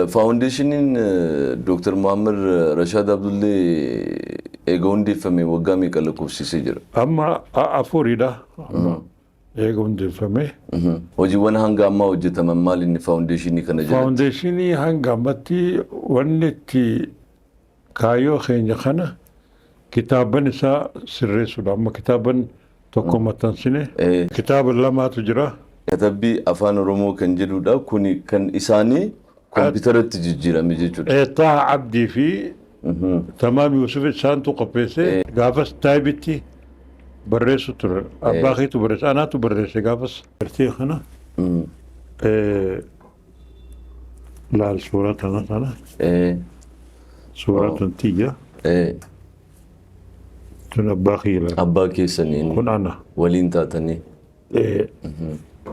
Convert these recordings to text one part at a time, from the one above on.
Faawundeeshiniin Dooktar Muhammad Rashaad Abdullee eega hundeeffame waggaa meeqa lakkoofsisee jira? Amma afuridha. Amma eega hundeeffame. Hojiiwwan hanga ammaa hojjetaman maal inni faawundeeshinii kana jalatti? Faawundeeshinii hanga ammatti wanni itti kaayyoo keenya kana kitaaban isaa sirreessuudha. Amma kitaaban tokko maxxansine. Kitaaba lamaatu jira. Katabbii Afaan Oromoo kan jedhudha. Kuni kan isaanii kompiitaratti jijjiirame jechuudha. Taha Abdii fi Tamaam Yusuf isaantu qopheesse. Gaafas taayibitti barreessu ture. Abbaa keetu barreesse. Anaatu barreesse gaafas. Gartee kana laal suuraa tana tana. Suuraa tan tiyya. Tun abbaa kiyya laal. Abbaa keessaniin. Kun ana. Waliin taatanii.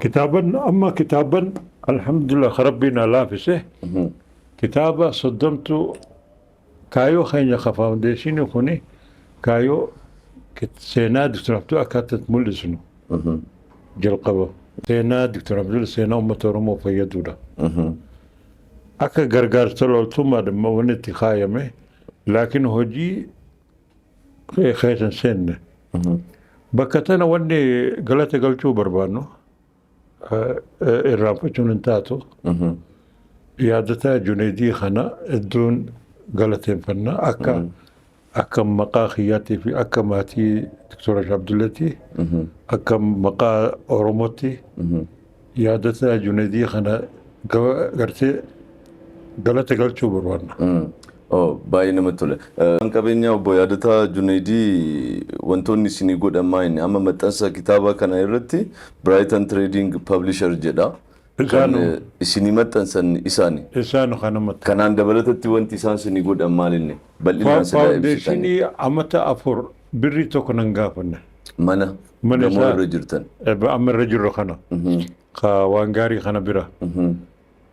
Kitaaban amma kitaaban alhamdulillah rabbiin na laafise. Kitaaba 30tu kaayyoo keenya ka faawundeeshinii kuni kaayyoo seenaa Dr. Abdul akkaataa itti mul'isnu jalqaba. Seenaa Dr. Abdul seenaa uummata Oromoo fayyaduudha. Akka gargaarsa loltummaa dhimma wanni itti kaayame laakiin hojii keessa hin seenne. Bakka tana wanni galata galchuu barbaannu irraanfachuun hin taatu. Yaadataa Junaydii kana hedduun galateeffannaa akka maqaa kiyyaatii fi akka maatii Dr. Abdulleetti akka maqaa Oromootti yaadataa Junaydii kana gartee galata galchuu barbaanna. Baay'ee namatti tola. Qabeenya obbo Yaadataa Junaydii wantoonni isinii godhan maa inni amma maxxansa kitaaba kana irratti Brighton Trading Publisher jedha. Kan isinii maxxansan isaani. Isaan kana maxxansan. Kanaan dabalatatti wanti isaan isinii godhan maal inni? Bal'inaan silaa ibsitanii. Faawundeeshinii amata 4 birrii tokko nan gaafanne. Mana gamoo irra jirtan. Amma irra jirru kana. Ka waan gaarii kana bira.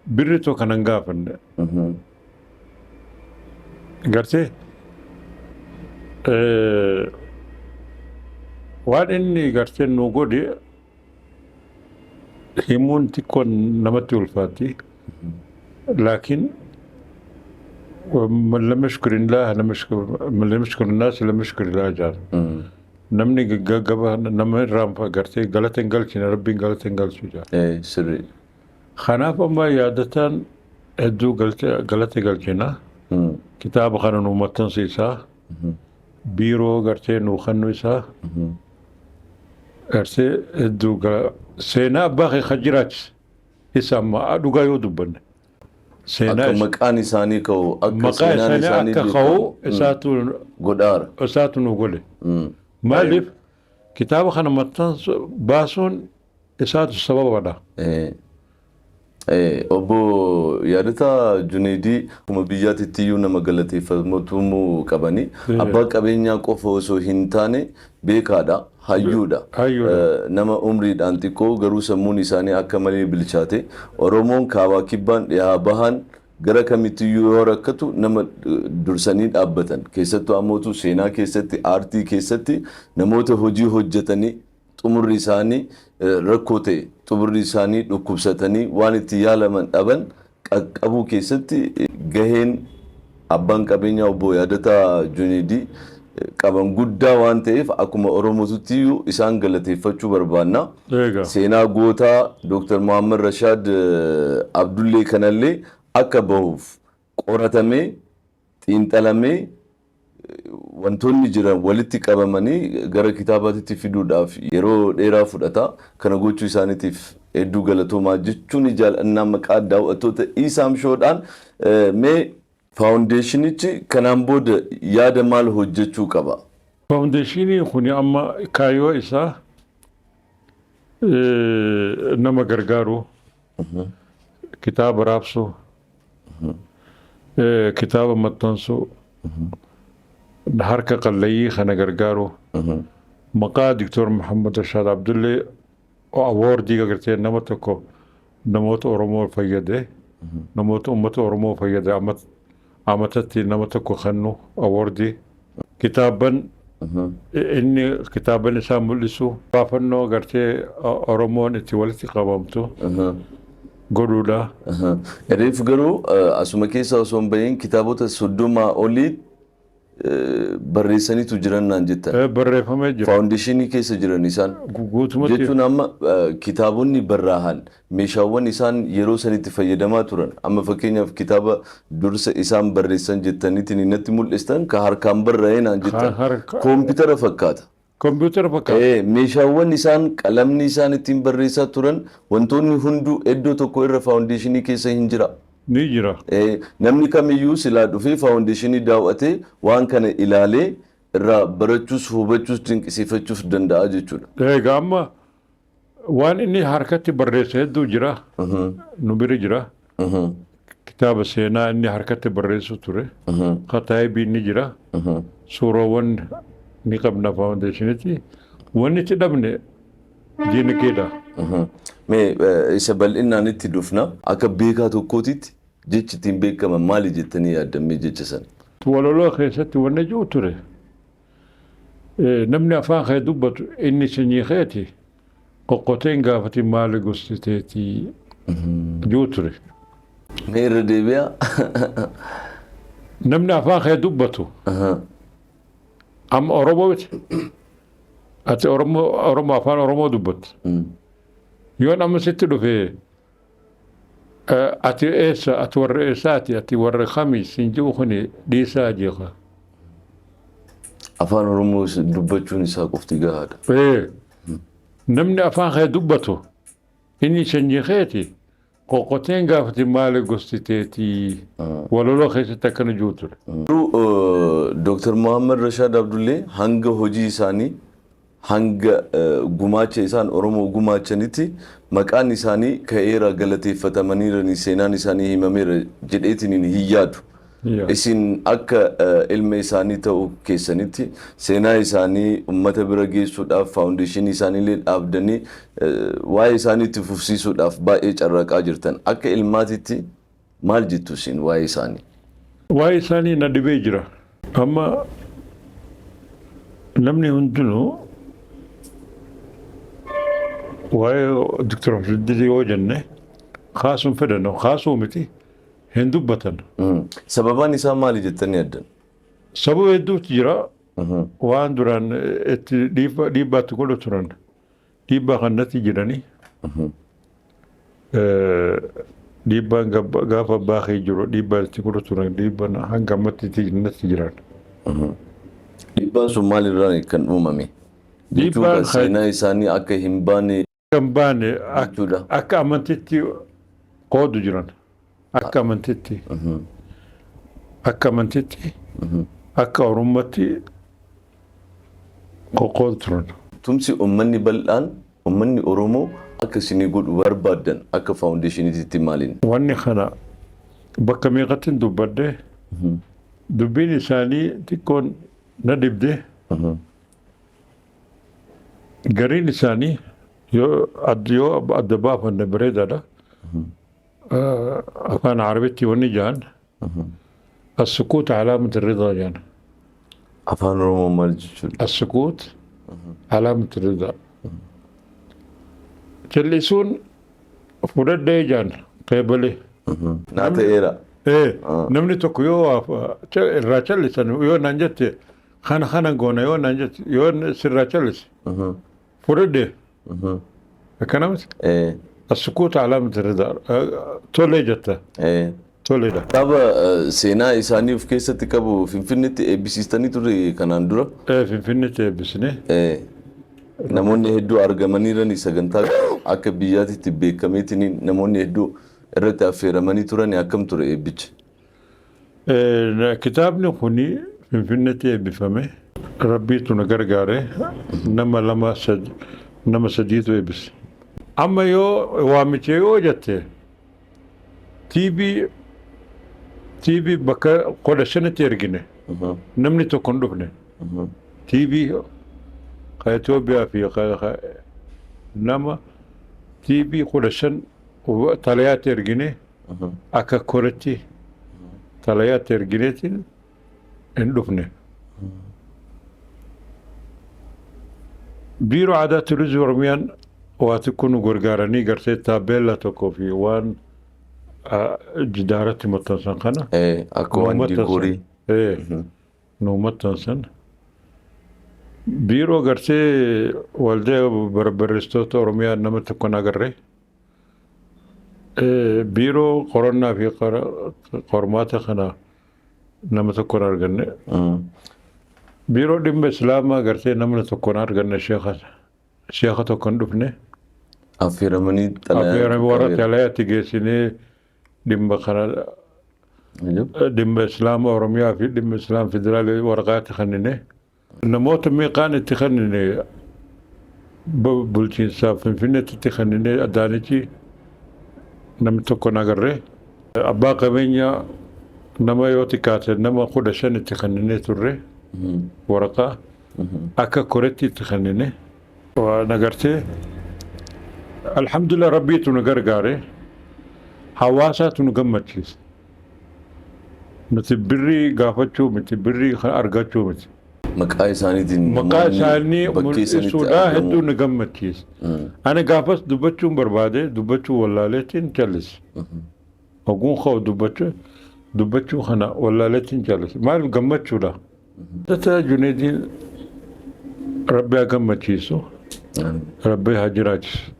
Birrii tokko nan gaafanne. Gartee waan inni gartee nu godhe himuun xiqqoo namatti ulfaatti. Laakiin man lam yashkur illah lam yashkur man lam yashkur الناس lam yashkur illah jedhan. Namni gaba nama irraa gartee galata hin galchine rabbiin galata hin galchu jedha. Sirrii. Kanaaf amma yaadataan hedduu galata galchina. Kitaaba kana nu maxxansiisaa. Biiroo gartee nu kennu isaa. Gartee hedduu seenaa abbaa kee kan jiraachise isa amma dhugaa yoo dubbanne. Akka maqaan isaanii ka'u akka maqaa seenaan isaanii isaanii akka ka'u isaatu godhaara. Isaatu nu godhe. Maaliif kitaaba kana maxxansu baasuun isaatu sababadha. Obbo Yaadataa Junaydii akkuma biyyaatitti iyyuu nama galateeffatamuu qabanii abbaa qabeenyaa qofa osoo hin taane beekaadha, hayyuudha. Nama umriidhaan xiqqoo garuu sammuun isaanii akka malee bilchaate Oromoon kaabaa kibbaan dhihaa bahan gara kamittiyyuu yoo rakkatu nama dursanii dhaabbatan keessattuu ammootu seenaa keessatti aartii keessatti namoota hojii hojjetanii xumurri isaanii rakkoo ta'e xumurri isaanii dhukkubsatanii waan itti yaalaman dhaban qaqqabuu keessatti gaheen abbaan qabeenyaa obbo Yaadataa Junaydii qaban guddaa waan ta'eef akkuma Oromootitti iyyuu isaan galateeffachuu barbaanna. Seenaa gootaa Dr. Muhammad Rashaad Abdullee kanallee akka bahuuf qoratamee xiinxalamee wantoonni jiran walitti qabamanii gara kitaabaatitti fiduudhaaf yeroo dheeraa fudhata. Kana gochuu isaaniitiif hedduu galatoomaa jechuun jaalannaa maqaa daawwattoota Isaam Shoodhaan mee faawundeeshinichi kanaan booda yaada maal hojjechuu qaba? Faawundeeshiniin kun amma kaayyoo isaa nama gargaaru, kitaaba raabsuu, kitaaba maxxansuu, harka qalleeyyii kana gargaaru, maqaa Dr. Muhammad Rashaad Abdullee awoordii agartee nama tokko namoota Oromoo fayyade, namoota uummata Oromoo fayyade amatatti nama tokko kennu awoordii. Kitaaban inni kitaaban isaa mul'isu baafannoo agartee Oromoon itti walitti qabamtu. Godhuudha. Reef garuu asuma keessa osoo hin bahin kitaabota 30 olii barreessaniitu jiran naan jettan. Barreeffamee jira. Faawundeeshinii keessa jiran isaan. Guutumatti. Jechuun amma kitaabonni barraahan meeshaawwan isaan yeroo sanitti fayyadamaa turan amma fakkeenyaaf kitaaba dursa isaan barreessan jettaniitiin natti mul'istan ka harkaan barraa'ee naan jettan koompitara fakkaata. Kompiitara fakkaata. Meeshaawwan isaan qalamni isaan ittiin barreessaa turan wantoonni hunduu iddoo tokko irra faawundeeshinii keessa hin jira. Ni jira. Namni kamiyyuu silaa dhufee faawundeeshinii daawwatee waan kana ilaalee irraa barachuus hubachuus dinqisiifachuus danda'a jechuudha. Egaa amma waan inni harkatti barreesse hedduu jira. Nu bira jira. Kitaaba seenaa inni harkatti barreessu ture. Kataayibii ni jira. Suuraawwan ni qabna faawundeeshinitti. Wanni itti dhabne diinagdeedha. Mee isa bal'inaan itti dhufna. Akka beekaa tokkootitti jechi ittiin beekaman maali jettanii yaaddammee jecha sana? Walaloo keessatti wanni jiru ture. Namni afaan kee dubbatu inni sanyii keeti qoqqotee hin gaafatin maali gosti teetii jiru ture. Mee irra deebi'aa. Namni afaan kee dubbatu amma Oromoo miti. Ati Oromoo afaan Oromoo dubbatta. Yoon amma sitti dhufe ati eessa, ati warra eessaati, ati warra kamii siin jiru kuni dhiisaa jeeqa. Afaan Oromoo dubbachuun isaa qofti gahaadha. Namni afaan kee dubbatu inni sanyii keeti qoqqoteen gaafati maali gosti teetii walaloo keessatti akkana jiru ture. Garuu Dooktar Muhammad Rashaad Abdullee hanga hojii isaanii hanga gumaacha isaan Oromoo gumaachanitti maqaan isaanii ka'eera galateeffatamaniirani seenaan isaanii himameera jedheetiin hin yaadu. Isin akka ilma isaanii ta'uu keessanitti seenaa isaanii uummata bira geessuudhaaf faawundeeshinii isaaniillee dhaabdanii waa'ee isaanii itti fufsiisuudhaaf baay'ee carraaqaa jirtan. Akka ilmaatitti maal jettu isin waa'ee isaanii? Waa'ee isaanii na dhibee jira. Amma namni hundinuu waa'ee Dr. Abdullee yoo jenne kaasuun fedhan kaasuu miti hin dubbatan. Sababaan isaa maali jettanii yaaddan? Sababa hedduutu jira. Waan duraan itti dhiibbaatti godhu turan dhiibbaa kanatti jiranii. Dhiibbaan gaafa baakee jiru dhiibbaan itti godhu turan dhiibbaan hanga ammatti natti jiran. Dhiibbaan sun maalirraa kan uumame? Dhiibbaan seenaa isaanii akka hin baane Kan baane akka amantitti qoodu jiran. Akka amantitti. Akka amantitti. Akka Oromootti qoqqoodu turan. Tumsi uummanni bal'aan uummanni Oromoo akka isinii godhu barbaaddan akka faawundeeshiniitti maaliin? Wanni kana bakka meeqatti dubbadde dubbiin isaanii xiqqoon na dhibde. Gariin isaanii yoo adda baafanne bareedaadha. Afaan Arabitti wanni jahan السكوت علامة الرضا جان. Afaan Oromoo maal jechuudha? السكوت علامة الرضا. Callisuun fudhadhee jaan qeebalee. Naa ta'eera. Namni tokko yoo irraa callisan yoo naan jette kana kana goona yoo naan jette yoo sirraa callise fudhadhee akkana miti. السكوت علامة الرضا tolee jetta toleedha. Kitaaba seenaa isaanii of keessatti qabu Finfinneetti eebbisiistanii turre kanaan dura. Finfinneetti eebbisne. Namoonni hedduu argamaniirani sagantaa akka biyyaatitti beekameetiin namoonni hedduu irratti affeeramanii turan akkam ture eebbichi? Kitaabni kuni Finfinneetti eebbifame. Rabbiitu na gargaare nama lama nama sadiitu eebbise. Amma yoo waamicha yoo jette TV bakka 15tti ergine namni tokko hin dhufne. TV ka Itoophiyaa fi nama TV 15 xalayaatti ergine akka koretti xalayaatti ergineetiin hin dhufne. Biiroo aadaa turizimii Oromiyaan Waa xiqqoo nu gargaaranii gartee taabeellaa tokkoo fi waan jidaaratti maxxansan kana. Akka waan diikoorii. Nu maxxansan. Biiroo gartee waldaa barreessitoota Oromiyaa nama tokko agarre. Biiroo qorannaa fi qormaata kana nama tokko arganne. Biiroo dhimma Islaamaa gartee namni tokko arganne, sheekha tokko hin dhufne. Affeeramanii. Affeeramanii warra xalayaatti geessinee dhimma kana, dhimma Islaama Oromiyaa fi dhimma Islaam federaalii waraqaatti kennine. Namoota meeqaan itti kennine, bulchiinsa Finfinneetti itti kennine, Adaanichi namni tokko agarre. Abbaa qabeenya nama yoo xiqqaate nama 15 itti kennine turre waraqaa akka koretti itti kennine. Waan agartee, alhamdulillah, Rabbiitu nu gargaare, hawaasaatu nu gammachiise. Nuti birrii gaafachuu miti, birrii argachuu miti. Maqaa isaaniitiin Maqaa isaanii mul'isuudhaa hedduu nu gammachiise. Ani gaafas dubbachuun barbaade, dubbachuu wallaaleetiin callise. Oguun ka'u dubbachuu kana wallaaleetiin callise. Maaliif gammachuudha? Data Junaydin Rabbi haa gammachiisu. Rabbi haa jiraachisu.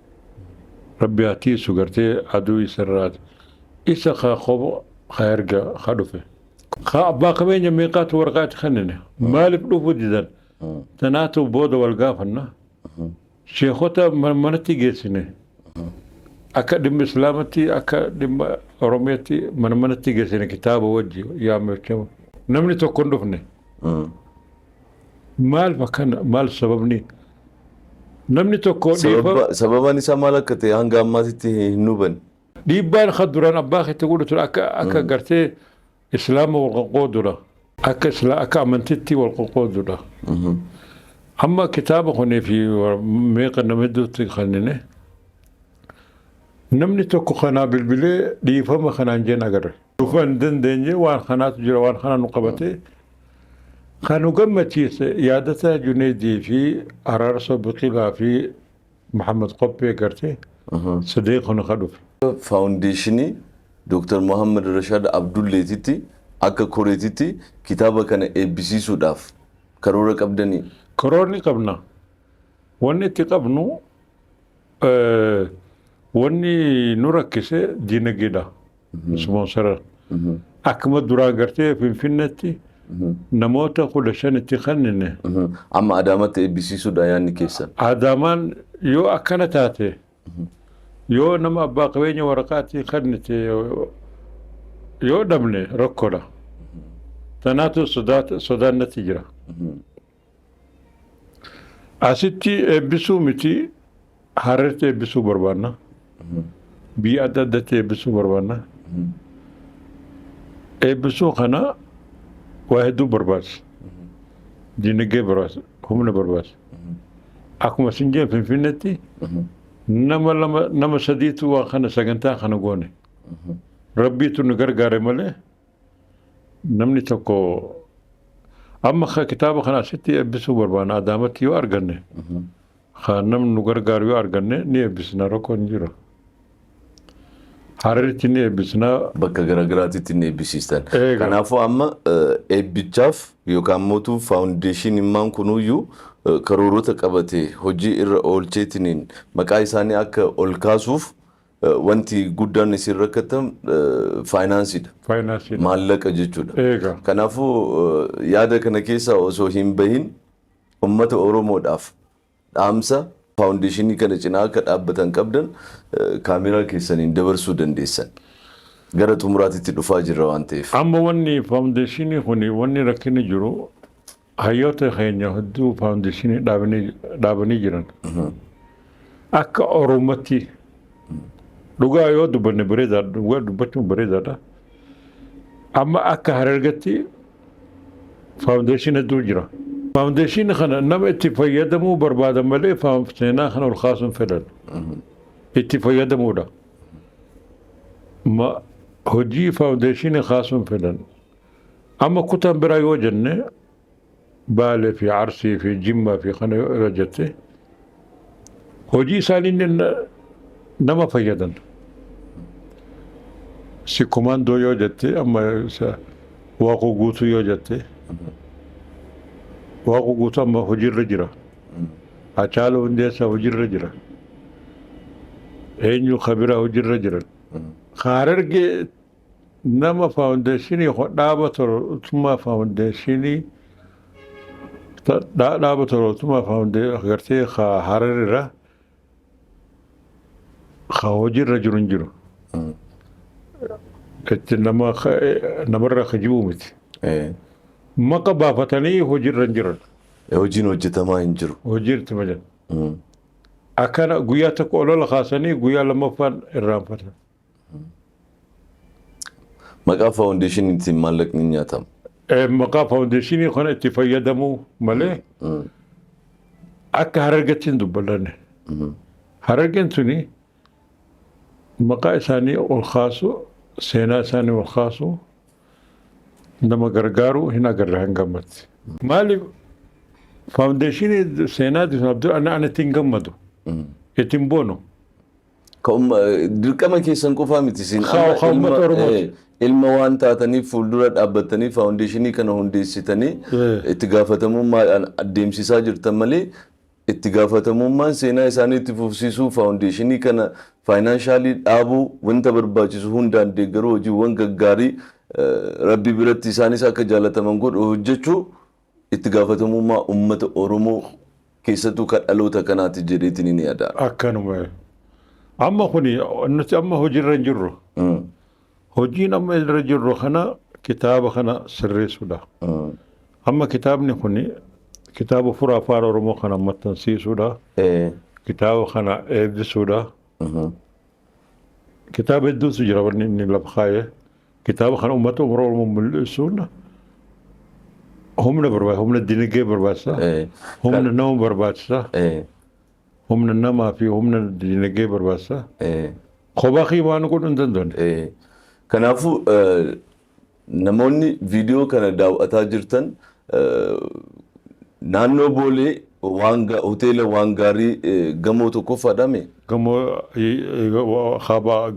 Rabbi haa tiisu gartee aduu isarraati. Isa haa qobo haa erga haa dhufe. Haa abbaa qabeenya meeqaatu waraqaatti kennine. Maaliif dhufuu didan? Tanaatu booda wal gaafanna. Sheekota manatti geessine. Akka dhimma Islaamatti, akka dhimma Oromiyaatti mana manatti geessine kitaaba wajji yaamachama. Namni tokko hin dhufne. Maal akkana, maal sababni? Namni tokko dhiifa. Sababaan isaa maal akka ta'e hanga ammaatitti hin hubanne. Dhiibbaan kan duraan abbaa keetti godhu ture akka gartee Islaama wal qoqqoodudha. Akka amantitti wal qoqqoodudha. Amma kitaaba kunii fi meeqa nama hedduutti kennine, namni tokko kanaa bilbilee dhiifama kanaan jeen agarre. Dhufuu hin dandeenye, waan kanaatu jira, waan kana nu qabate. Kan nu gammachiise Yaadata Juneedii fi Araarsoo Biqilaa fi Muhammad Qophee gartee sadee kun ka dhufe. Faawundeeshinii Dooktar Muhammad Rashaad Abdulleetitti akka koreetitti kitaaba kana eebbisiisuudhaaf karoora qabdanii? Karoorni qabna. Wanni itti qabnu, wanni nu rakkise diinagdeedha. Sponsor. Akkuma duraan gartee Finfinneetti namoota 15 itti kennine. Amma Adaamatti eebbisiisuudha yaadni keessan. Adaamaan yoo akkana taate, yoo nama abbaa qabeenya waraqaatti kennite yoo dhabne rakkoodha. Tanaatu sodaan natti jira. Asitti eebbisuu miti, Harartti eebbisuu barbaanna. Biyya adda addaatti eebbisuu barbaanna. Eebbisuu kana waa hedduu barbaachisa. Dinagdee barbaachisa, humna barbaachisa. Akkuma isin jeen Finfinneetti nama lama, nama sadiitu waan kana sagantaa kana goone. Rabbiitu nu gargaare malee namni tokko amma kitaaba kana asitti eebbisuu barbaanna. Adaamatti yoo arganne, haa namni nu gargaaru yoo arganne ni eebbisna, rakkoon hin jiru. Hararitti ni eebbisna. Bakka garaagaraatitti ni eebbisiistan. Kanaafuu amma eebbichaaf yookaan mootuu faawundeeshiniin kunuyyuu karoorota qabate hojii irra oolcheetiniin maqaa isaanii akka ol kaasuuf wanti guddaan isin rakkatan faayinaansiidha. Faayinaansiidha. Maallaqa jechuudha. Kanaafuu yaada kana keessa osoo hin bahin uummata Oromoodhaaf dhaamsa faawundeeshinii kana cinaa akka dhaabbatan qabdan kaameraa keessaniin dabarsuu dandeessan. Gara xumuraatitti dhufaa jirra waan ta'eef. Amma wanni faawundeeshinii kuni, wanni rakkinni jiru, hayyoota keenya hedduu faawundeeshinii dhaabanii jiran. Akka Oromootti dhugaa yoo dubbanne bareedaadha, dhugaa dubbachuun bareedaadha. Amma akka Harargatti faawundeeshinii hedduu jira. Faawundeeshinii kana nama itti fayyadamuu barbaadan malee seenaa kana ol kaasuun fedhan. Itti fayyadamuudha. Ma hojii faawundeeshinii kaasuun fedhan. Amma kutaan biraa yoo jenne, Baalee fi Arsii fi Jimmaa fi kana yoo jette, Hojii isaanii nama fayyadan. Si komandoo yoo jette, amma Waaqoo Guutuu yoo jette, Waaqoo Guutuu amma hojiirra jira. Hacaaluu Hundeessaa hojiirra jira. Eenyu Kabiraa hojiirra jira. Harargee nama foundation dhaaba tola foundation dhaaba tola agartee Hararirra ka hojiirra jiru hin jiru. Itti nama namarra kijibuu miti. Maqa baafatanii hojiirra hin jiran. Hojiin hojjetamaa hin jiru. Hojiirti malee. Akkana guyyaa tokko olola kaasanii guyyaa lammaffaan irraanfatan. Maqaa foundationiitiin maallaqni ni nyaatama. Maqaa foundation kana itti fayyadamuu malee akka Harargetti hin dubbanne. Harargeen tuni maqaa isaanii ol kaasu, seenaa isaanii ol kaasu, nama gargaaru hin agarre hanga ammatti. Maaliif foundation seenaa ana ittiin gammadu, ittiin boonu. Dirqama keessan qofaa miti isin uummata Oromooti. Ilma waan taataniif fuuldura dhaabbattanii foundation kana hundeessitanii itti gaafatamummaadhaan adeemsisaa jirtan malee, itti gaafatamummaan seenaa isaanii itti fufsiisuu, foundation kana financially dhaabuu, wanta barbaachisu hundaan deeggaruu, hojiiwwan gaggaarii rabbi biratti isaanis akka jaalataman godhu hojjechuu itti gaafatamummaa uummata Oromoo, keessattuu kan dhaloota kanaati jedheetiin ni yaada. Akkanuma. Amma kuni nuti amma hojiirra hin jirru. Hojiin amma irra jirru kana kitaaba kana sirreessuudha. Amma kitaabni kuni kitaaba fura afaan Oromoo kana maxxansiisuudha. Kitaaba kana eebbisuudha. Kitaaba hedduutu jira wanni inni lafa kaayee. Kitaaba kana uummata Oromoo mul'isuun humna barbaachisa, humna dinagdee barbaachisa, humna nama barbaachisa, humna namaa fi humna dinagdee barbaachisa. Kophaa kee waan godhuu hin danda'an. Kanaafuu namoonni viidiyoo kana daawwataa jirtan, naannoo Boolee waan hoteela waan gaarii gamoo tokkoffaadhaame. Gamoo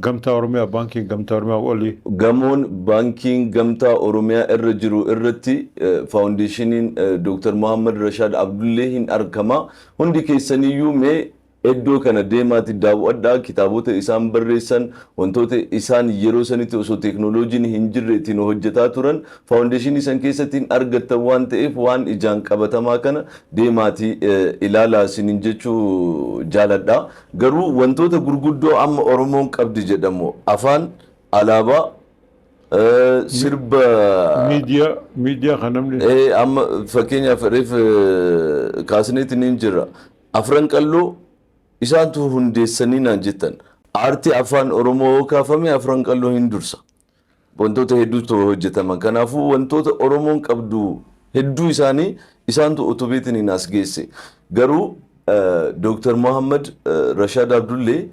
Gamtaa Oromiyaa, Baankiin Gamtaa Oromiyaa olii. Gamoon Baankiin Gamtaa Oromiyaa irra jiru irratti foundationiin Dr. Muhammad Rashaad Abdullee hin argama. Hundi keessaniyyuu mee iddoo kana deemaati daawwadhaa. Kitaabota isaan barreessan, wantoota isaan yeroo sanitti osoo teeknooloojiin hin jirre ittiin hojjetaa turan foundation san keessatti hin argattan waan ta'eef, waan ijaan qabatamaa kana deemaati ilaalaa isiniin jechuu jaaladha. Garuu wantoota gurguddoo amma Oromoon qabdi jedhamu, afaan, alaabaa, sirba. Miidiyaa kan namni. Amma fakkeenyaaf reef kaasneetiin hin jirra. Afran Qalloo isaantu hundeessanii naan jettan. Aartii afaan Oromoo yoo kaafame Afran Qalloo hin dursa. Wantoota hedduutu hojjetaman. Kanaafuu wantoota Oromoon qabdu hedduu isaanii isaantu utubeetiin hin as geesse. Garuu Dooktar Muhammad Rashaad Abdullee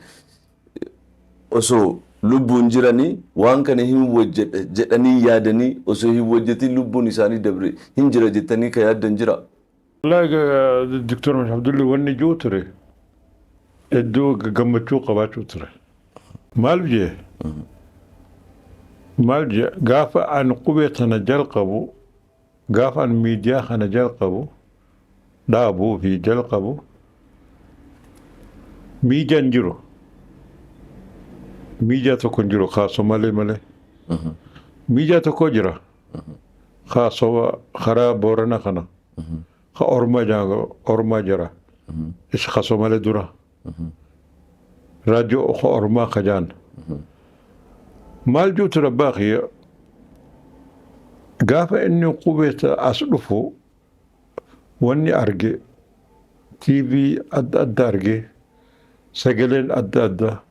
osoo lubbuun jiranii waan kana hin hojjedha jedhanii yaadanii osoo hin hojjetin lubbuun isaanii dabre hin jira jettanii ka yaaddan jira? Wallaahi, Doktor Abdulli wanni jiru ture iddoo gammachuu qabaachuu ture. Maal jee? Maal jee, gaafa an qubee tana jalqabu, gaafa an miidiyaa kana jalqabu, dhaabuu fi jalqabu, miidiyaan jiru. Miidiyaa tokko hin jiru kaasoo malee malee. Miidiyaa tokko jira. Kaasoo karaa Boorana kana. Ka Ormaa jira, Ormaa jira. Isa kaasoo malee dura. Raadiyoo ka Ormaa ka jaan. Maal jiru ture abbaa kiyya, gaafa inni qubee as dhufu wanni arge TV adda adda arge, sagaleen adda addaa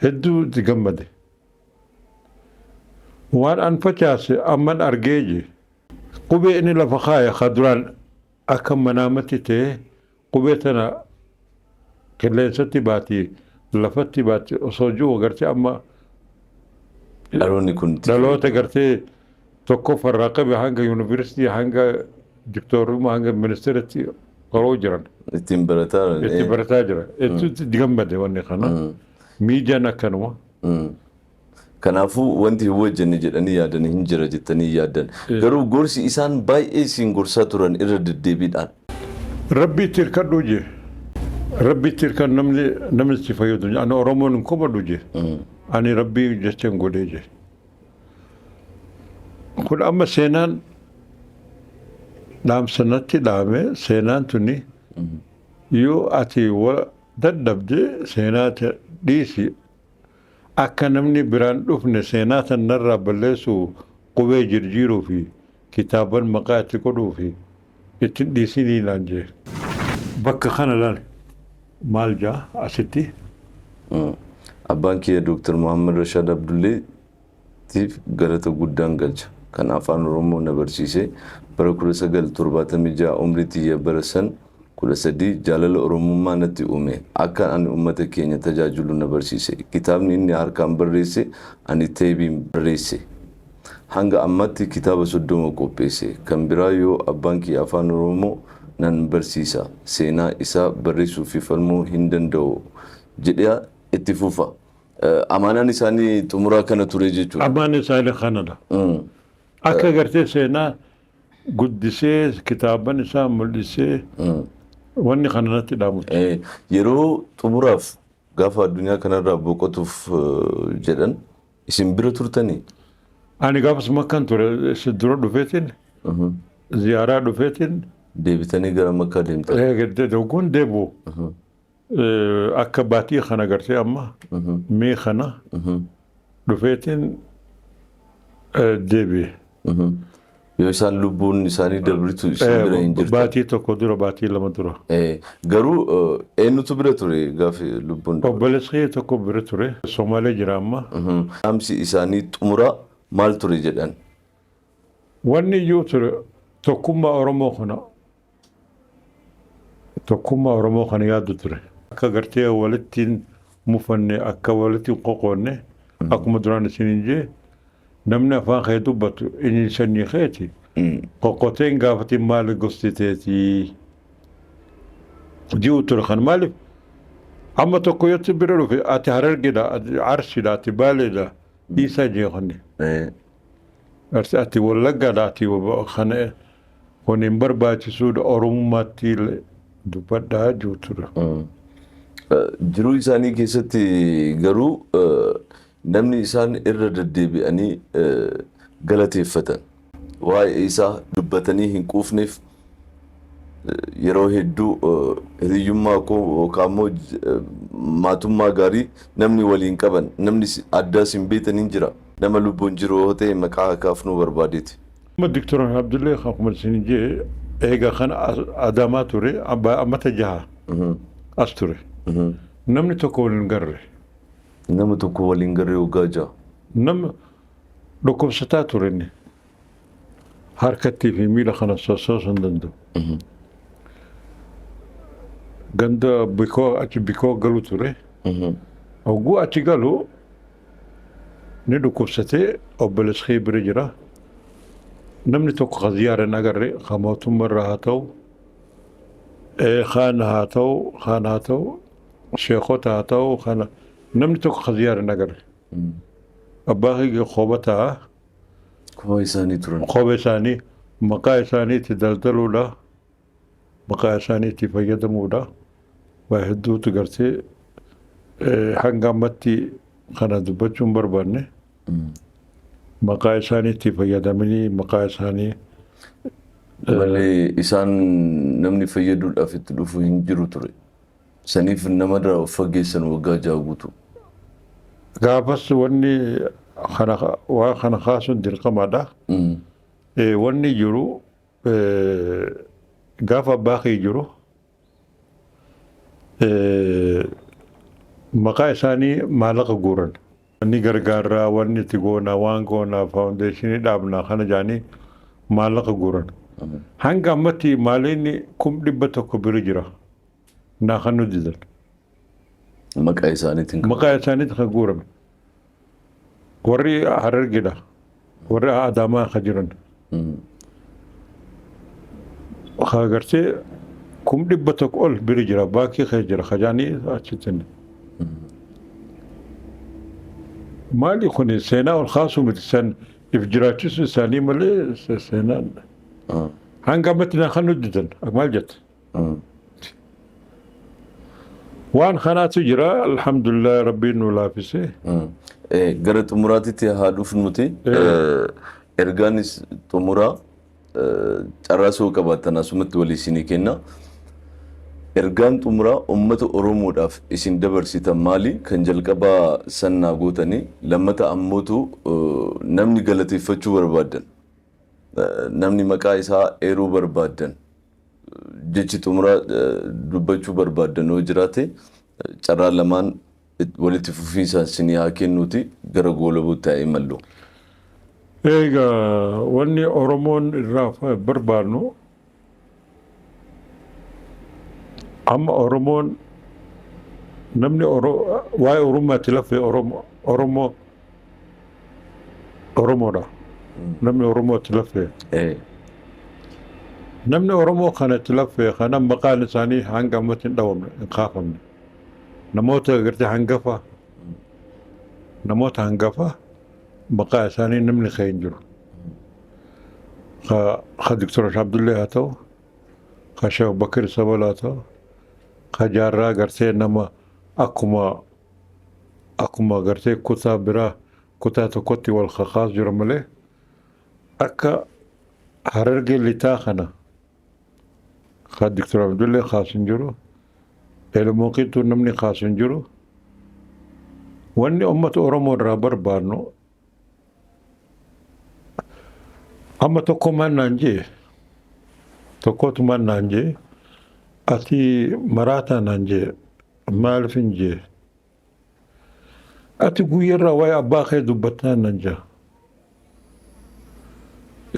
hedduu itti gammade. Waan an facaase amman argee je. Qubee inni lafa kaaya ka duraan akka manaamatti ta'e, qubee tana qilleensatti baati, lafatti baati osoo jiru gartee amma Dhaloonni kun dhaloota gartee tokkoffarraa qabe hanga yuunivarsiitii, hanga diktoorummaa, hanga ministeeratti Qaroo jiran. Ittiin barataa jiran. Itti barataa jira. Itti gammade wanni kana. Miidiyaan akkanuma. Kanaafuu wanti hin hojjenne jedhanii yaadanii hin jira jettanii yaaddan. Garuu gorsi isaan baay'ee isin gorsaa turan irra deddeebiidhaan. Rabbi itti hirkadhu jee. Rabbi itti hirkadhu, namni si fayyadu. Ani Oromoon hin komadhu jee. Ani Rabbii jechaan godhee jee. Kun amma seenaan dhaamsa natti dhaame. Seenaan tuni yoo ati dadhabde seenaa dhiisi, akka namni biraan dhufne seenaa sanarraa balleessu, qubee jirjiiruu fi kitaaban maqaa itti godhuu fi ittiin dhiisinii naan jee. Bakka kana laal, maal jaa asitti? Abbaan kiyya Dooktar Muhammad Rashaad Abdulleetiif galata guddaan galcha. Kan afaan Oromoo na barsiise bara 1976, umrii tiyya bara san 13, jaalala Oromummaa natti uume. Akka ani uummata keenya tajaajilu na barsiise. Kitaabni inni harkaan barreesse ani teebiin barreesse. Hanga ammatti kitaaba 30 qopheesse. Kan biraa yoo abbaan kiyya afaan Oromoo nan barsiisa. Seenaa isaa barreessuu fi falmuu hin danda'u jedhee itti fufa. Amaanaan isaanii xumuraa kana ture jechuudha. Amaan isaanii kanadha. Akka gartee seenaa guddisee kitaaban isaa mul'isee wanni kana natti dhaamutu. Yeroo xumuraaf gaafa addunyaa kanarraa boqotuuf jedhan isin bira turtanii? Ani gaafas Makkaan ture, si dura dhufeetiin, ziyaaraa dhufeetiin. Deebitanii gara Makkaa deemtan? Doggoon deebi'u. Akka baatii kana gartee amma mee kana dhufeetiin deebi'e. Yoo isaan lubbuun isaanii dabritu isin bira hin jirtan? Baatii tokko dura, baatii 2 dura. Garuu eenyutu bira ture gaafa lubbuun dabre? Obboleessi kiyya tokko bira ture. Somaalee jira amma. Dhaamsi isaanii xumuraa maal ture jedhan? Wanni iyyuu ture tokkummaa Oromoo kana, tokkummaa Oromoo kana yaadu ture. Akka gartee walitti hin mufanne, akka walitti hin qoqqoonne, akkuma duraan isiniin jee, namni afaan kee dubbatu inni sanyii keeti. Qoqqotee hin gaafatin maali gosti teetii. Ji'u ture kan maaliif amma tokko yoo bira dhufe, ati Harargeedha, ati Arsiidha, ati Baaleedha, dhiisaa jeeqanne. Ati Wallaggaadha, ati kana kun hin barbaachisuudha, Oromummaatti dubbadhaa jiru ture. Jiruu isaanii keessatti garuu namni isaan irra deddeebi'anii galateeffatan, waa'ee isaa dubbatanii hin quufneef, yeroo hedduu hiriyyummaa koo yookaan immoo maatummaa gaarii namni waliin qaban, namni addaas hin beektan hin jira. Nama lubbuun jiru yoo ta'e maqaa kaafnuu barbaadeeti. Diktor Abdullee akkuma isin jee, eega kana Adaamaa ture, ammata 6 as ture. Namni tokko waliin garre. Nama tokko waliin garre waggaa 6. Nama dhukkubsataa ture inni. Harkattii fi miila kana sossoosuu hin danda'u. Ganda Bikoo, achi Bikoo galu ture. Hogguu achi galu ni dhukkubsatee obboleessi bira jira. Namni tokko ka ziyaara hin agarre, ka mootummaa haa ta'u, kaan haa ta'u, kaan haa ta'u, sheekota haa ta'u, kana namni tokko ka ziyaara hin agarre. Abbaa kiyya kopha ta'a. Kophaa isaanii turan. Kopha isaanii maqaa isaaniitti daldaluudha. Maqaa isaaniitti fayyadamuudha. Waa hedduutu gartee hanga ammatti kana dubbachuu hin barbaanne. Maqaa isaaniitti fayyadamanii maqaa isaanii. Malee isaan namni fayyaduudhaaf itti dhufu hin jiru ture. Saniif namarraa of fageessan waggaa 6 guutuu. Gaafas wanni kana waa kana kaasuun dirqamaadha. Wanni jiru, gaafa abbaa kee jiru maqaa isaanii maallaqa guuran. Wanni gargaarraa, wanni itti goonaa, waan goonaa, foundationii dhaabnaa kana jaanii maallaqa guuran. Hanga ammatti maallaqni 100,000 bira jira. Naa kan nu didan. Maqaa isaaniitiin. Maqaa isaaniitiin kan guurame. Warri Harargeedha. Warri Adaamaa kan jiran. Haa gartee 100,000 ol bira jira, baankii keessa jira, kajaanii achitti. Maali kun seenaa ol kaasuu miti, san if jiraachisuu isaanii malee seenaan. Hanga ammatti na kan hojjetan maal jette? Waan kanaatu jira, alhamdulillah, rabbiin nu laafise. Gara xumuraatitti haa dhufnuti. Ergaanis xumuraa carraa soo qabaattan asumatti walii isinii kenna. Ergaan xumuraa uummata Oromoodhaaf isin dabarsitan maali? Kan jalqabaa sannaa gootanii, lammata ammootu namni galateeffachuu barbaaddan, namni maqaa isaa eeruu barbaaddan, jechi xumuraa dubbachuu barbaaddan yoo jiraate, carraa lamaan walitti fufiinsaan isinii haa kennuuti gara goolabuutti haa imallu. Egaa wanni Oromoon irraa barbaannu, amma Oromoon namni waa'ee Oromummaatti lafee Oromoo Oromoodha. Namni Oromootti lafee. Namni Oromoo kanatti lafee kana maqaan isaanii hanga ammatti hin dhawamne, hin kaafamne. Namoota gartee hangafa, namoota hangafa maqaa isaanii namni kee hin jiru. Ka Dr. Abdullee haa ta'u, ka Sheekh Bakir Sabal haa ta'u, ka jaarraa gartee nama akkuma gartee kutaa biraa kutaa tokkotti wal kakaas jira malee, akka Harargee Lixaa kana ka Dr. Abdullee kaasu hin jiru, Elmoo Qixxuu namni kaasu hin jiru. Wanni uummata Oromoo irraa barbaannu amma tokkummaan naan jee, tokkotumaan naan jee, "Ati maraataa" naan jee. "Maaliif?" hin jee. "Ati guyyarraa waa'ee abbaa kee dubbataa" naan jee.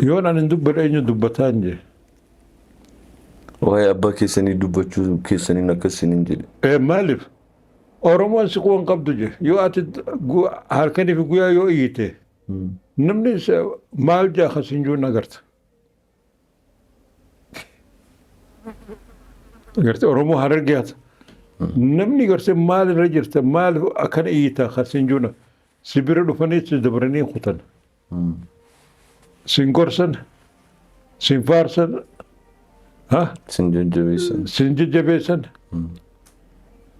"Yoon ani hin dubbadhe eenyu dubbataa?" hin jee. Waa'ee abbaa keessanii dubbachuu keessaniin akkas isiniin jedhe. Ee, maaliif? "Oromoon si quban qabdu" je. "Yoo ati halkanii fi guyyaa yoo iyyite, namni maal jaa kan siin jiru agarta." Gartee Oromoo Harargee haa ta'u. Namni gartee maal irra jirta, maal akkana iyyita kan siin jiru, si bira dhufanii si dabranii kutan. Sin gorsan, sin faarsan, ha? Sin jajjabeessan. Sin jajjabeessan.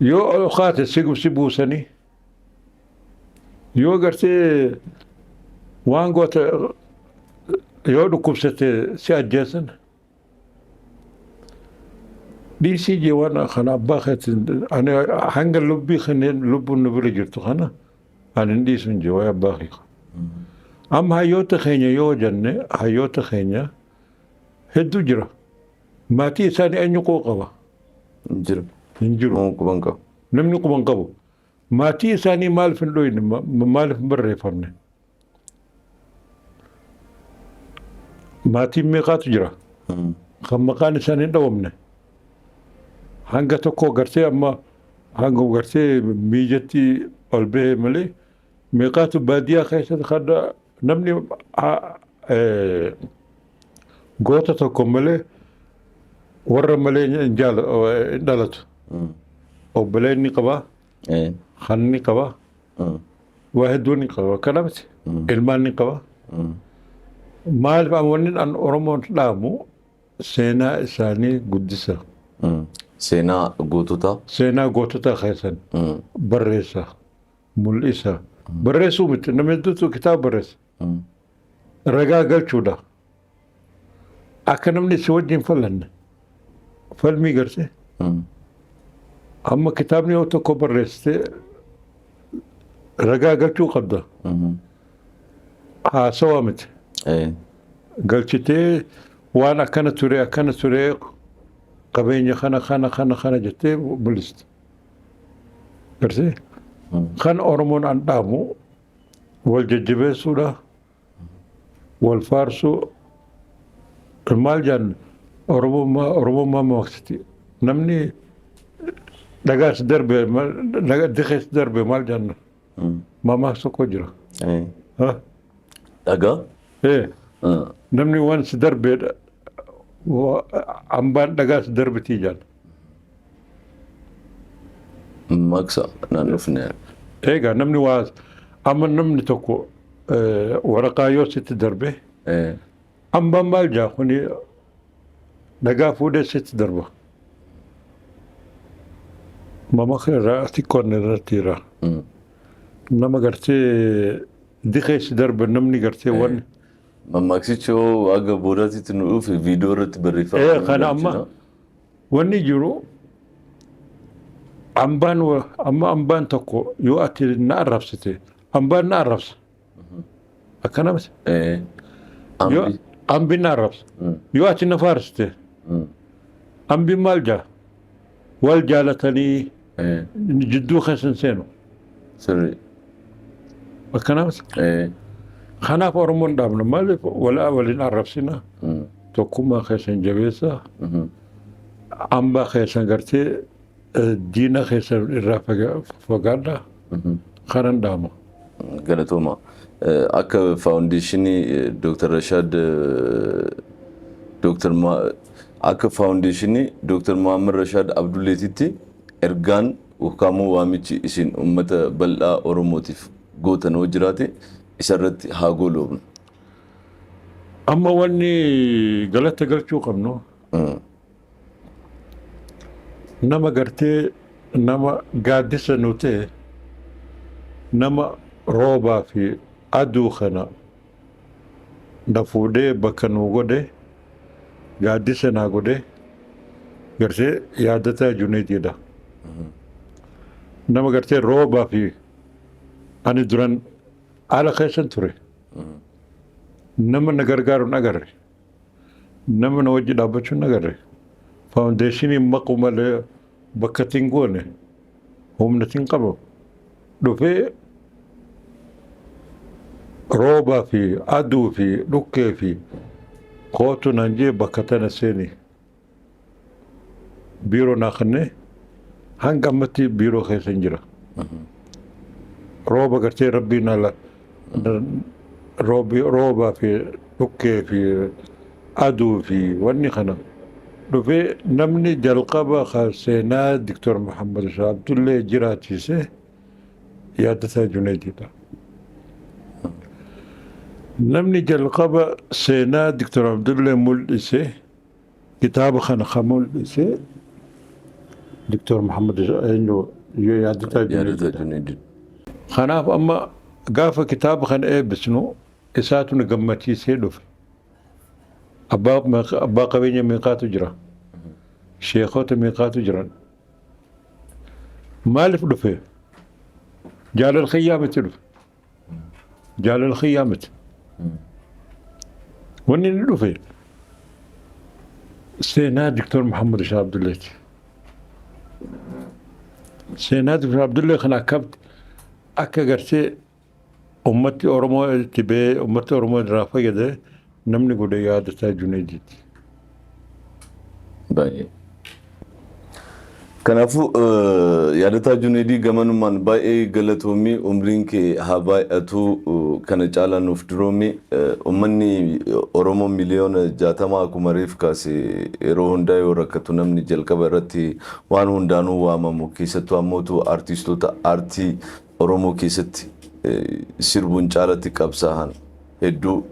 Yoo ol kaate si buusanii. Yoo gartee waan goota, yoo dhukkubsate si ajjeesan. Dhiisii jee, waan kana abbaa keetiin ani hanga lubbii kanneen lubbuun nu bira jirtu kana ani hin dhiisu hin jee waa'ee abbaa kee. Amma hayyoota keenya yoo jenne, hayyoota keenya hedduu jira. Maatii isaanii eenyu quba qaba? Hin jiru. Hin jiru. Nama quban qabu. Namni quban qabu. Maatii isaanii maaliif hin dhoyne? Maaliif hin barreeffamne? Maatiin meeqaatu jira? Kan maqaan isaanii hin dhawamne. Hanga tokko gartee amma hanga gartee miijatti ol bahee malee, meeqaatu baadiyyaa keessatti kan namni goota tokko malee, warra malee hin dhalatu. Obboleen ni qaba, kan ni qaba, waa hedduu ni qaba. Kana miti, ilmaan ni qaba. Maaliif wanni an Oromoon dhaamu, seenaa isaanii guddisa. Seenaa goototaa. Seenaa gootota keessan barreessa, mul'isa. Barreessuu miti, nama hedduutu kitaaba barreessa. Ragaa galchuudha. Akka namni si wajjin fallanne falmii gartee. Amma kitaabni yoo tokko barreessite ragaa galchuu qabda. Haasawaa miti. Galchitee waan akkana ture, akkana ture, qabeenya kana kana kana kana jettee mul'iste. Gartee? Kan Oromoon an dhaamu wal jajjabeessuudha. Wal faarsuu. Maal jaan Oromummaa maqsiti. Namni dhagaas darbe, dikees darbe, maal jaan mamaas tokko jira. Dhagaa. Namni waan si darbe Ambaan dhagaas darbitii jaan. Maqsa naan dhufne. Egaa namni waa amma namni tokko waraqaa yoo sitti darbe ambaan maal jaa kuni dhagaa fuudhee sitti darba. Mama irraa xiqqoon irratti jira. Nama gartee diqee si darbe namni gartee wanni. Mammaaksichi hoo haga boodaatitti nu dhufe viidiyoo irratti barreeffama. Kana amma wanni jiru ambaan amma ambaan tokko yoo ati na arrabsite ambaan na arrabsa. Akkana miti. Yoo ambi na arrabsa. Yoo ati na faarsite ambi maal jaa wal jaalatanii jidduu keessan seenu. Sirrii. Akkana miti. Kanaaf Oromoon dhaabna maaliif waliin arrabsina tokkummaa keessan jabeessa ambaa keessan gartee diina keessan irraa fagaadha kanan dhaama. Galatooma. Akka faawundeeshinii Dr. Rashaad Dr. Akka faawundeeshinii Dr. Muhammad Rashaad Abdulleetitti ergaan yookaan waamichi isin uummata bal'aa Oromootiif gootan hoo jiraate isarratti haa gooloobnu. Amma wanni galata galchuu qabnu nama gartee nama gaaddisa nu ta'e nama roobaa fi aduu kana na fuudhee bakka nu godhe gaaddisa naa godhe gartee Yaadataa Juneediidha. Nama gartee roobaa fi ani duran haala keessan ture. Nama na gargaaru hin agarre. Nama na wajji dhaabbachuu hin agarre. Faawundeeshinii maqu malee bakka ittiin goone humna ittiin qabu. Dhufee roobaa fi aduu fi dhukkee fi kootu naan jee bakka tana seeni. Biiroo naa kennee hanga ammatti biiroo keessa hin jira. Rooba gartee rabbiin ala roobaa fi dhukkee fi aduu fi wanni kana dhufee namni jalqaba seenaa Dr. Muhammad Abdullee jiraachise Yaadataa Junaydidha. Namni jalqaba seenaa Dr. Abdullee mul'ise kitaaba kana kan mul'ise Dr. Muhammad Yaadataa Junaydidha. Kanaaf amma gaafa kitaaba kana eebbisnu isaatu nu gammachiisee dhufe. Abbaa qabeenya meeqaatu jira? Sheekota meeqaatu jiran? Maaliif dhufe? Jaalala kiyyaa miti dhufe. Jaalala kiyyaa miti. Wanni inni dhufe seenaa Dr. Muhammad Rashaad Abdulleeti. Seenaa Dr. Abdullee kana akkamitti akka gartee ummatti Oromoo itti ba'ee ummatti Oromoo irraa fayyade namni godhe Yaadataa Junayditi. Baay'ee. Kanaafuu Yaadataa Junaydii gamanumaan baay'ee galatoomii, umriin kee haa baay'atu, kana caalaa nuuf duroomi. Uummanni Oromoo miliyoona 60 akkuma reef kaase yeroo hundaa yoo rakkatu namni jalqaba irratti waan hundaanuu waamamu keessattuu ammootu artistoota aartii Oromoo keessatti sirbuun caalatti qabsaa'an hedduu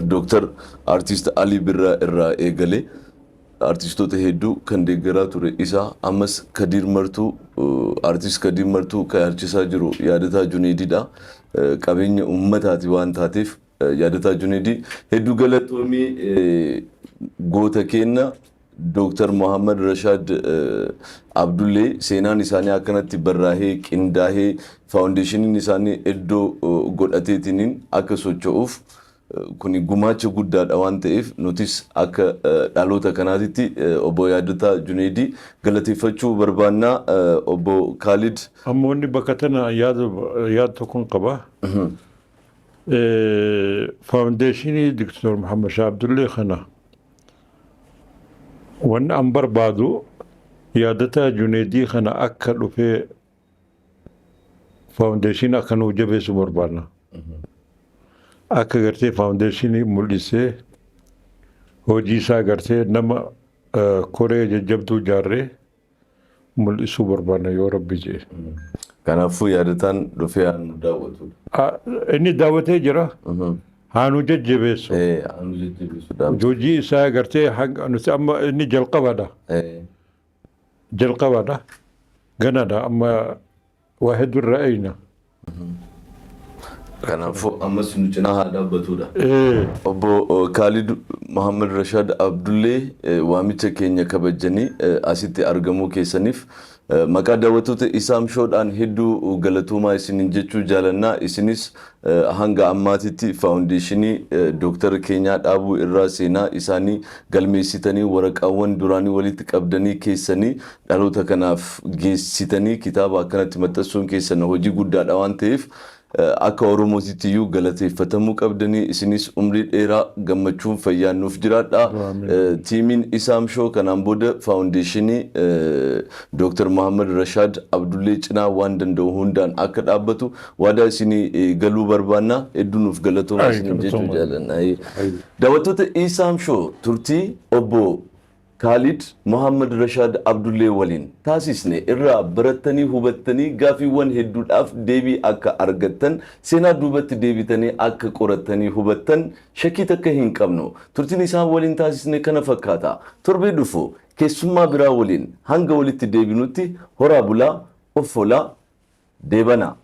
Dooktar Artist Alii Birraa irraa eegalee artistoota hedduu kan deeggaraa ture isa. Ammas Kadiir Martuu, Artist Kadiir Martuu kan harchisaa jiru Yaadataa Juneediidha. Qabeenya uummataati waan taateef Yaadataa Juneedii hedduu galatoomii goota kenna. Dooktar Muhammad Rashaad Abdullee seenaan isaanii akkanatti barraahee qindaahee faawundeeshiniin isaanii iddoo godhateetiniin akka socho'uuf kuni gumaacha guddaadha waan ta'eef nutis akka dhaloota kanaatitti obbo Yaadataa Juneedii galateeffachuu barbaannaa obbo Kaalid. Amma wanni bakka tana yaada tokkoon qaba. Faawundeeshinii Dr. Muhammad Shah Abdullee kana wanni an barbaadu Yaadataa Juneedii kana akka dhufee faawundeeshinii akka nuu jabeessu barbaadna. Akka gartee faawundeeshinii mul'isee Hojii isaa gartee nama koree jajjabduu ijaarree mul'isuu barbaanna yoo Rabbi jedhe. Kanaafuu Yaadataan dhufee haa nu daawwatudha. Inni daawwatee jira. Haa nu jajjabeessu. Haa nu jajjabeessu. Hojii isaa gartee nuti amma inni jalqabadha. Jalqabadha. Ganadha amma waa hedduu irraa eegna. Kanaafuu ammas nu cinaa haa dhaabbatudha. Obbo Kaalid Muhammad Rashaad Abdullee, waamicha keenya kabajanii asitti argamuu keessaniif maqaa daawwattoota Isaam Shoodhaan hedduu galatoomaa isiniin jechuu jaalannaa. Isinis hanga ammaatitti faawundeeshinii Dooktara keenyaa dhaabuu irraa seenaa isaanii galmeessitanii, waraqaawwan duraanii walitti qabdanii keessanii dhaloota kanaaf geessitanii kitaaba akkanatti maxxansuun keessan hojii guddaadha waan ta'eef, akka Oromootitti iyyuu galateeffatamuu qabdanii. Isinis umrii dheeraa, gammachuun, fayyaan nuuf jiraadha. Tiimiin Isaam Shoo kanaan booda faawundeeshinii Dooktar Muhammad Rashaad Abdullee cinaa waan danda'u hundaan akka dhaabbatu waadaa isinii galuu barbaanna. Hedduu nuuf galatooma isiniin jechuu jaalanna. Daawwattoota Isaam Shoo, turtii obbo Kaalid Muhammad Rashaad Abdullee waliin taasisne irraa barattanii, hubattanii, gaafiiwwan hedduudhaaf deebii akka argattan, seenaa duubatti deebitanii akka qorattanii hubattan shakkii takka hin qabnu. Turtiin isaan waliin taasisne kana fakkaata. Torbee dhufu keessummaa biraa waliin hanga walitti deebinutti horaa bulaa, offolaa, deebanaa.